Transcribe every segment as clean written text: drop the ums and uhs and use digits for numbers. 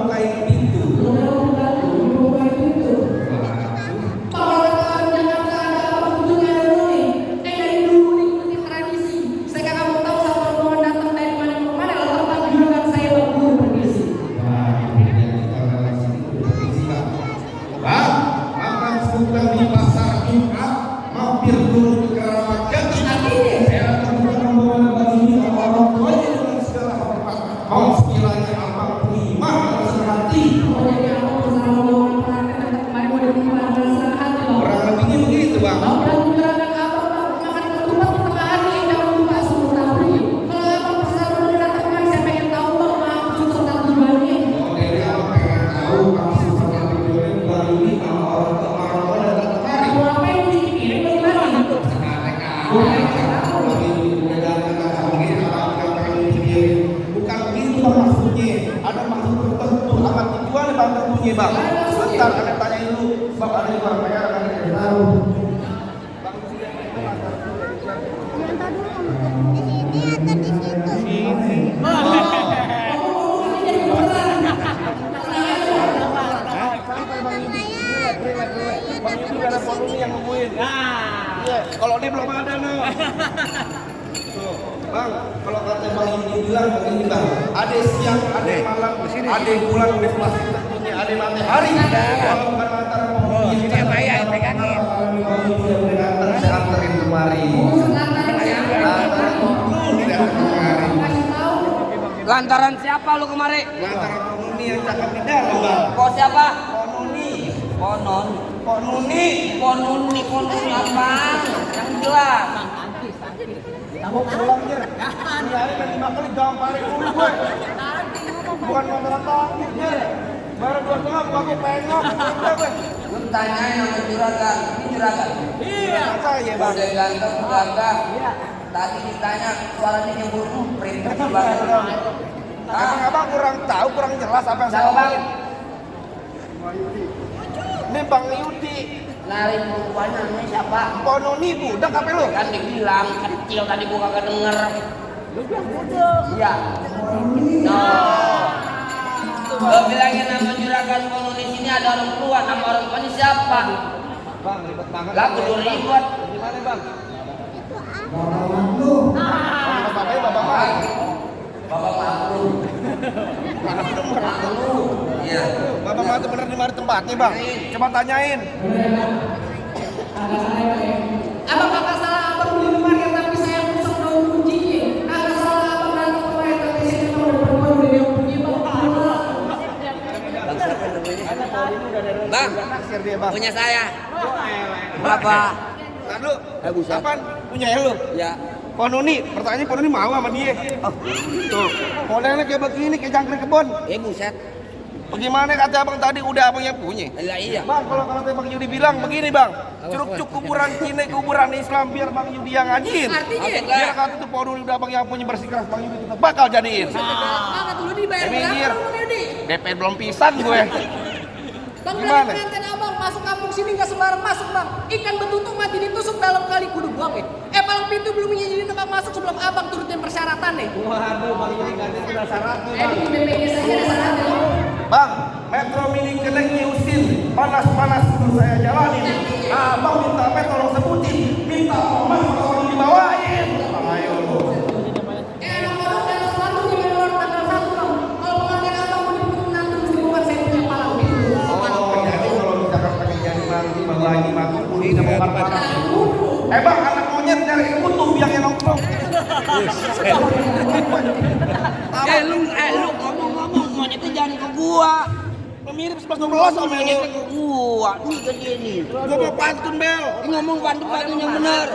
bukain pintu. Bang, sebentar ada tanya dulu, bang ada di mana ya? Tahu. Di sini atau di situ? Bang Yudi ada Ponuni yang nungguin. Iya, kalau dia belum ada no. Tuh, bang, kalau kata Bang Yudi bilang begini bang, ada siang, ada malam, ada bulan, ada plastik tentunya, ada matahari. Kalau bukan antara ini apa ya pegangin. Saya anterin kemari. Lantaran siapa lu kemari? Lantaran Ponuni yang cakep di dalam bang. Kok siapa? Ponuni. Ponuni apa? Yang jelas. Kamu pulangnya. Ini hari kan 5 kali gamparin dulu gue. Bukan masalah tanggung. Baru 2,5 aku pengok. Lu tanyain sama juragan. Ini juragan. Iya. Saya bang. Udah ganteng, gagah. Tadi ditanya suaranya nyebut perintah banget. Emang abang kurang tahu, kurang jelas apa yang saya Bang? Ini Bang Yudi. Nari perempuannya namanya siapa? Ponuni budak apa lu? Kan dibilang kecil tadi gua kagak denger. Lu bilang budak. Iya. Lo bilangin nama juragan Ponuni sini ada orang tua, nama orang tuanya siapa? Bang ribet banget. Lah kudu ribet. Gimana bang? Bapaknya bapak mana? Bapak Maklum. Iya. Bapak mana tuh bener di mana tempatnya bang? Coba tanyain. Abang kakak salah abang beli kemarin tapi saya rusak daun kuncinya. Kakak salah abang nanti kemarin tapi saya cuma udah perempuan udah dia punya Bang, punya saya. Berapa? Lalu, buset. apaan? Punya ya lu? Ya. Ponuni, pertanyaannya Ponuni mau sama dia. Tuh, modelnya kayak begini, kayak jangkrik kebon. Buset. Bagaimana kata abang tadi udah abang yang punya? Lah iya. Bang, kalau kata Bang Yudi bilang begini bang, curug kuburan Cina, kuburan Islam biar Bang Yudi yang ngajiin. Artinya? Biar kata itu Ponuni udah abang yang punya bersih keras, Bang Yudi tetap bakal jadiin. Banget dulu dibayar Minggir. berapa lu Yudi? DP belum pisan gue. Bang Gimana? dari pengantin abang masuk kampung sini nggak sembarang masuk bang. Ikan betutuk mati ditusuk dalam kali kudu buang ya. Palang pintu belum jadi tempat masuk sebelum abang turutin persyaratannya. Waduh, Bang Yudi ngasih sudah syaratnya. Di BPJS saja ada syaratnya loh. Bang, Metro Mini Kenek Nyusin, panas-panas kudu saya jalanin. Abang minta apa tolong sebutin, minta omas tolong dibawain. Ayo lu. Anak kodok dan satu di luar tanggal 1 bang. Kalau pengantin abang mau dipukul nanti mesti bukan saya punya palang pintu. Jadi kalau misalkan pengen jadi manti, bawa ini mati, kulit sama marah. Bang, anak monyet dari utuh biangnya nongkrong. Lu ngomong monyetnya jangan ke gua. Mirip 11-12 sama Monyetnya lu. ke gua. Nih ke dia nih. Gua mau pantun bel. Ngomong pantun yang bener.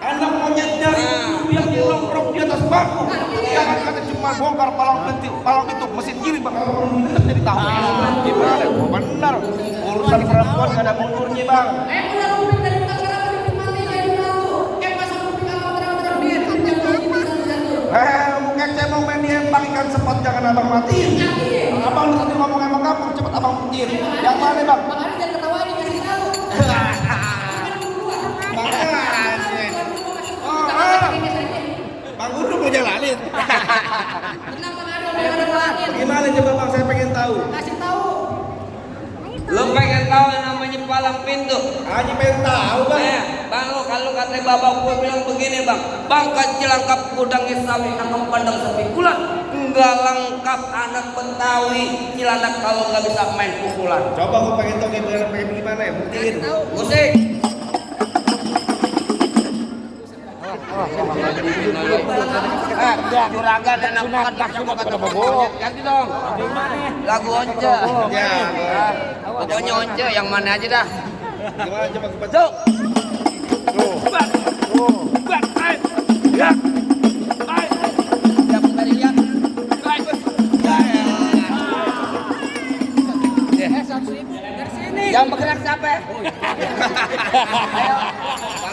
Anak monyet dari utuh biangnya nongkrong di atas bangku. Jangan kata cuma bongkar palang pintu mesin giring bakal tetap jadi tahu. Gimana? Gua benar. Urusan perempuan gak ada mundurnya bang. Udah rupin dari tanggal apa di mati jadi satu. Pasang rupin abang terang-terang dia. Jangan lagi satu-satu. Mungkin saya mau main diempang ikan sepot jangan abang matiin. Abang tadi ngomong emang kampung cepet abang petir. Yang mana bang? Makanya jangan ketawa nih kasih tahu. Bang Guru mau jalanin. Tenang Bang Ado, ada bilangin. Gimana coba bang? Saya pengen tahu. Kasih tahu. Lu pengen tahu yang namanya palang pintu? Haji pengen tahu bang. Bang, kalau kata bapak gue bilang begini bang, bang kecil lengkap gudang sapi, nangkep pandang sapi pukulan, nggak lengkap anak Betawi, cilandak kalau nggak bisa main pukulan. Coba gue pengen tahu kayak pengen gimana ya? Buktiin. Musik. Juragan dan anak makan kata bobo. Ganti dong. Lagu Once. Ya. Pokoknya Once yang mana aja dah. Gimana coba gue Tuh. Yang bergerak siapa? Ayo.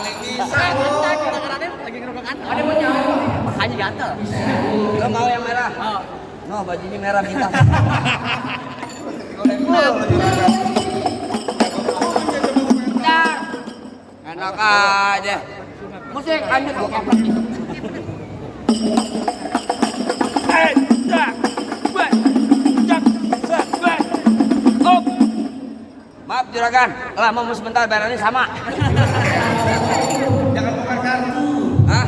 paling bisa. Lagi ngerokokan. Ada mau nyawa. Makanya gatel. Lo mau yang merah? No, bajunya merah minta. Enak aja. Musik lanjut gua keplak nih. Maaf juragan, lama mau sebentar bayarannya sama. Jangan bukan kartu. Hah?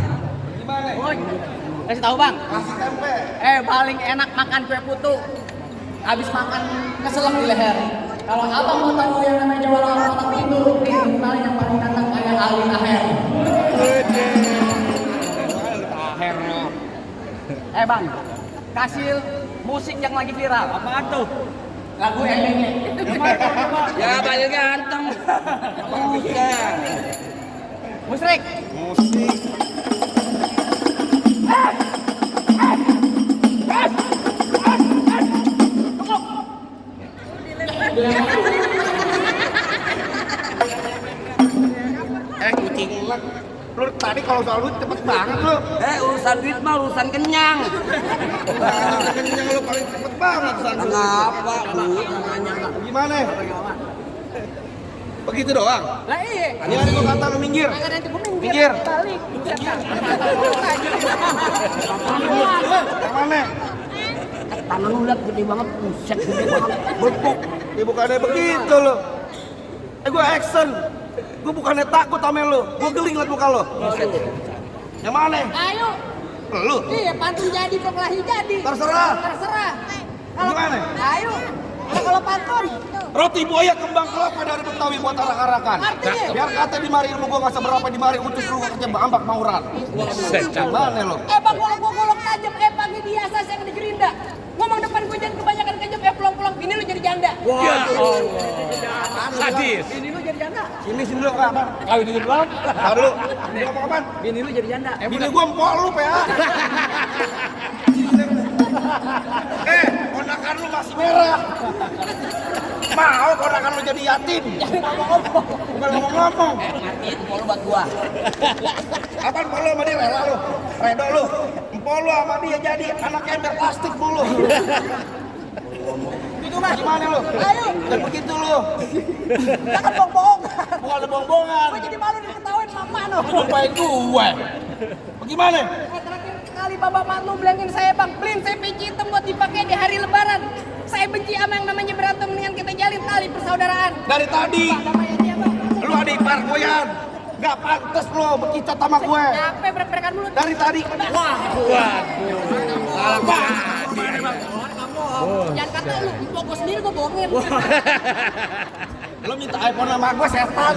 Gimana? Woi, kasih tahu bang. Kasih tempe. Paling enak makan kue putu. Habis makan keselak di leher. Kalau abang mau tahu yang namanya warna kotak pintu, kenalin yang paling ganteng kayak Alin Aher. Aher no. Bang, kasih musik yang lagi viral. Apaan tuh? Lagu Emenge. Ya balik ganteng. Bukan. Musrik. Musik. Kucing lu. Lu tadi kalau soal lu cepet banget lu. Urusan duit mah urusan kenyang. Kenyang lu paling cepet banget san. Kenapa? Gimana? Begitu doang. Lah iya. Ini gua kata lu minggir. Kagak nanti gua Minggir. minggir. Balik. Yang mana? Tangan lu liat gede banget, buset gede banget. Bepuk. Ya bukannya begitu lo. Gua action. Gua bukannya takut sama lu. Gua geling liat muka lo. Yang mana? Ayo. Lu. Iya, pantun jadi, proklamasi jadi. Terserah. Terserah. Gimana? Ayo. Kalau pantun. Roti buaya kembang kelapa dari Betawi buat arak-arakan. Artinya? Biar kata di mari ilmu gua nggak seberapa di mari utus lu kerja ambak mauran. Mana lo? Bang, kalau gua golok tajam, pagi biasa saya di gerinda. Ngomong depan gua jangan kebanyakan kejam, pulang-pulang bini lu jadi janda. Sadis. Bini lu jadi janda. Sini dulu apa? Kawin dulu bang. Tahu dulu. Ini ngomong apaan? Bini lu jadi janda. Bini gua empok lu PA. Ponakan lu masih merah. Mau ponakan lu jadi yatim. Bukan ngomong-ngomong. Mati itu mau lu buat gua. Apaan empok lu sama dia rela lu? Redo lu. Empok lu sama dia jadi anak ember plastik mulu. Itu mah gimana lu? Ayo. Dan begitu lu. Jangan bohong-bohong. Bukan ada bohong-bohongan. Gua jadi malu diketawain mama no. Lupain gue. Bagaimana? Terakhir kali Bapak Matlu bilangin saya bang, beliin saya peci hitam buat dipakai di hari lebaran. Saya benci sama yang namanya berantem, mendingan kita jalin tali persaudaraan. Dari tadi Namanya dia bang. lu ada ipar gue Yan. Gak pantas lo bekicot sama gue. Capek berak-berakan mulut. Dari tadi. Wah. Jangan kata lu, pokok sendiri gua bohongin. Lo minta iPhone sama gue setan.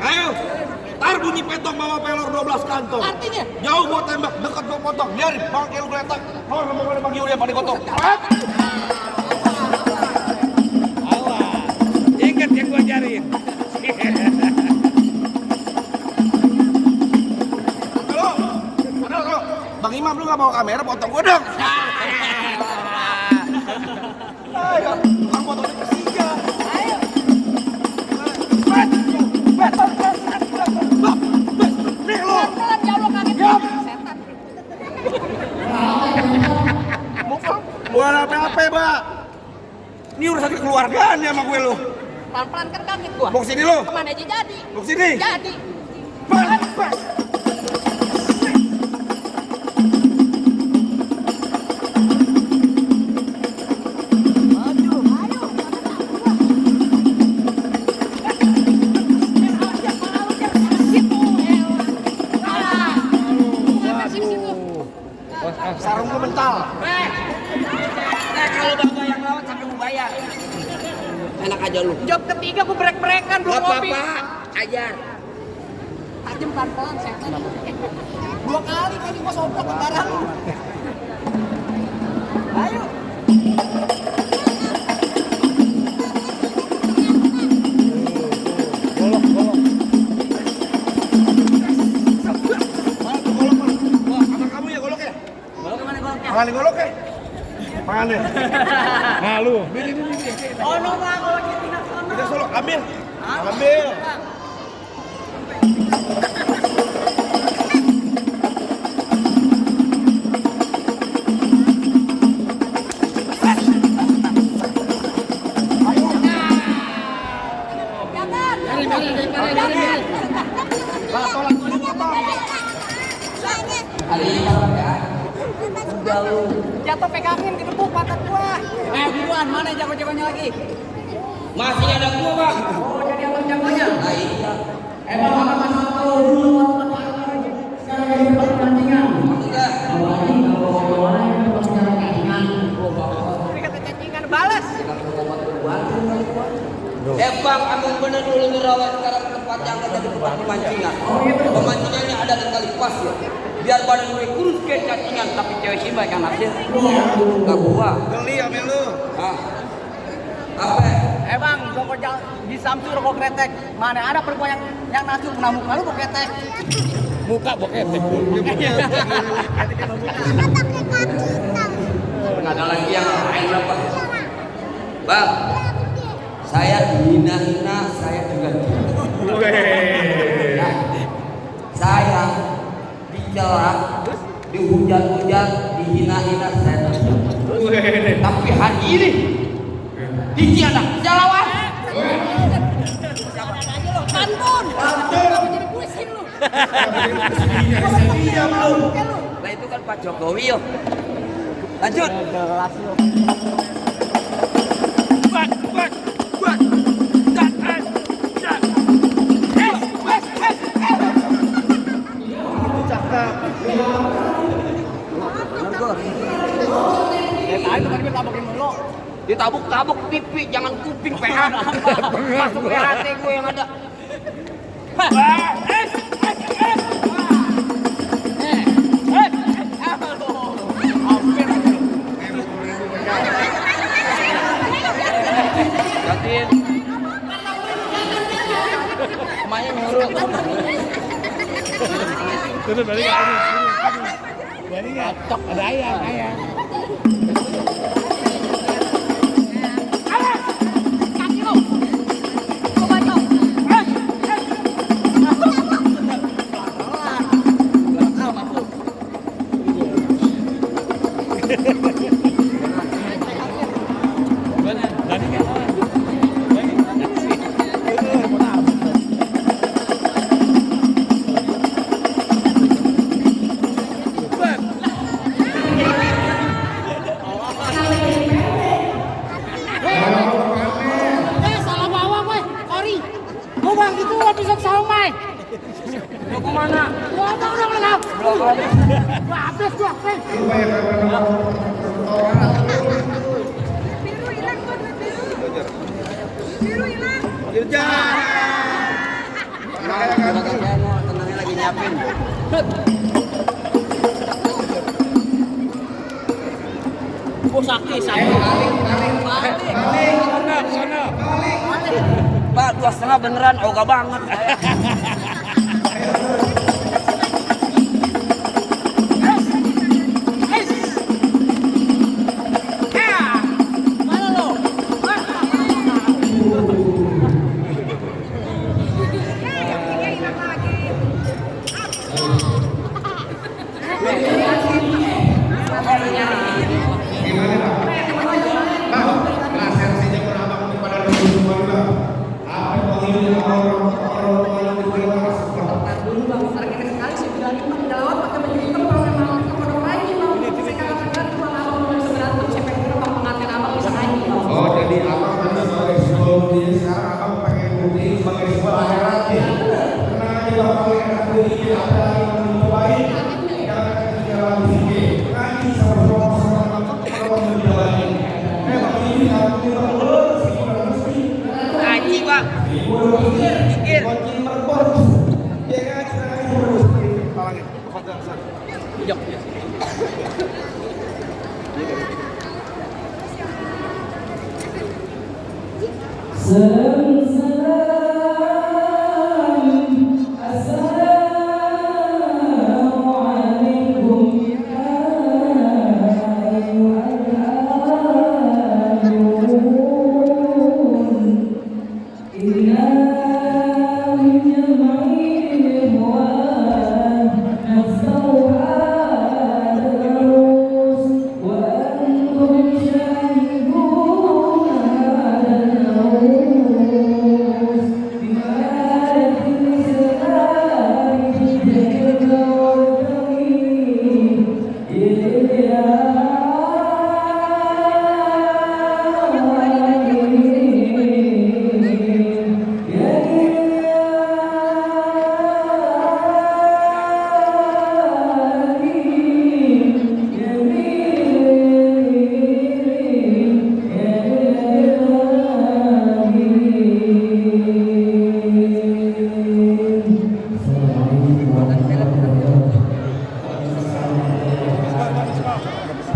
Ayo. Tar bunyi petong bawa pelor 12 kantong. Artinya? Jauh gua tembak, dekat gua potong. Biarin bangke lu geletak. Oh, ngomong bang Yulia pada potong. Ingat yang gua ajarin. Halo. Bang Imam lu gak bawa kamera potong gua dong. Ayo, bang potong di ketiga. Ayo. Nih lu. Pelan-pelan ya Allah kaget. Setan. Bukan apa-apa, Mbak. Ini urusan kekeluargaan ya sama gue lu. Pelan-pelan kan kaget gua. Mau sini lu. Kemana aja jadi? Mau sini. Jadi. bayar. Enak aja lu. Job ketiga gue break-breakan belum Gak ngopi. apa-apa, ajar. Tajem pelan-pelan setan. 2 kali tadi gua sobrang ke barang. Ayo. Kamu ya golok ya? Golok kemana goloknya? Mana golok ya? Mana? Nah lu. Oh no mah goloknya tidak sono. Kita solo ambil. Ambil. Hari ini kalau enggak, udah lu. Jatuh pegangin ke tepuk pantat gua. Buruan mana jago-jagonya lagi? Masih ada gua bang. Oh jadi abang jagonya. Nah iya. Emang apa masalah kalau dulu sekarang jadi pertandingan? Enggak. Tapi kata cacingan balas. Bang, emang bener dulu ngerawat sekarang tempat yang ada di tempat pemancingan. Pemancingannya ada di kali pas ya. Biar badan gue kurus kayak cacingan, tapi cewek sih baik yang naksir. Gak gua. Geli ambil lu. Hah? Apa? Bang, rokok di Samsu rokok kretek. Mana ada perempuan yang naksir kena muka lu kok kretek. Muka bokep. Nggak ada lagi yang lain apa? Bang, saya dihina-hina, saya juga ya. Saya dicela, dihujat-hujat, dihina-hina, saya tapi hari ini di Cianak, Jalawan. Pantun. Jadi pusing lu. Lah itu kan Pak Jokowi yo. Lanjut. Ditabuk-tabuk pipi, jangan kuping PH. Masuk PHT gue yang ada. Gantiin. Emaknya nyuruh. Turun balik nggak turun. Balik nggak? Ada ayam. Salah bawa gue. Sorry. Gua bang itu gua pisau somai. Mau kemana? Gua abang udah belum. Belum ada. Gua habis gua. Biru hilang gua biru. Biru hilang. Kerja. Tenangnya lagi nyiapin. Sakti. Sana. Pak, 2,5 beneran, oga banget. Mana lo? Apa yang Ngaji bang. Pikir. Kunci merbot. Ya kan kita ngurus. Talangin. Fadal Hasan. Ijak.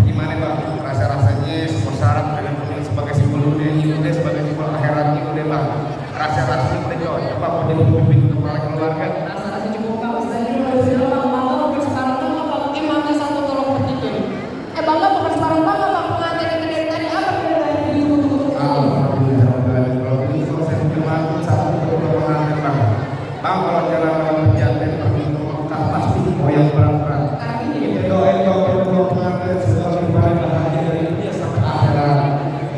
Gimana bang? Rasa-rasanya syarat dengan pemilik sebagai simbol dunia, sebagai simbol akhirat itu deh bang. Rasa-rasanya udah cocok apa mau jadi pemimpin kepala keluarga? Rasa-rasa cukup bagus. Tadi kalau bilang bangga bukan sekarang tuh bang, emangnya satu tolong petikin. Bangga bukan sekarang bangga bang, pengantin dari tadi apa bedanya di Alhamdulillah. Kalau begitu saya terima satu kedua pengantin bang. Bang kalau jalan penjantan pergi ke Mekah pasti goyang berat-berat. Kita doain kedua pengantin semoga kembali bahagia dari dunia sampai akhirat.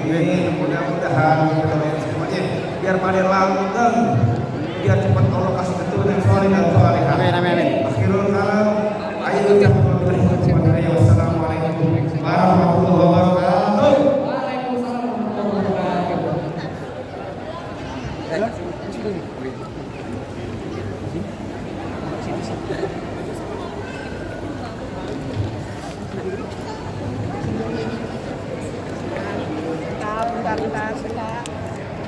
Ini mudah-mudahan kita doain semuanya biar pada langgeng, biar cepat Allah kasih keturunan soleh dan solehah. Amin amin amin. Akhirul kalam. Ayo kita berdoa. Wassalamualaikum warahmatullahi wabarakatuh. Waalaikumsalam warahmatullahi wabarakatuh. Bentar, bentar, bentar.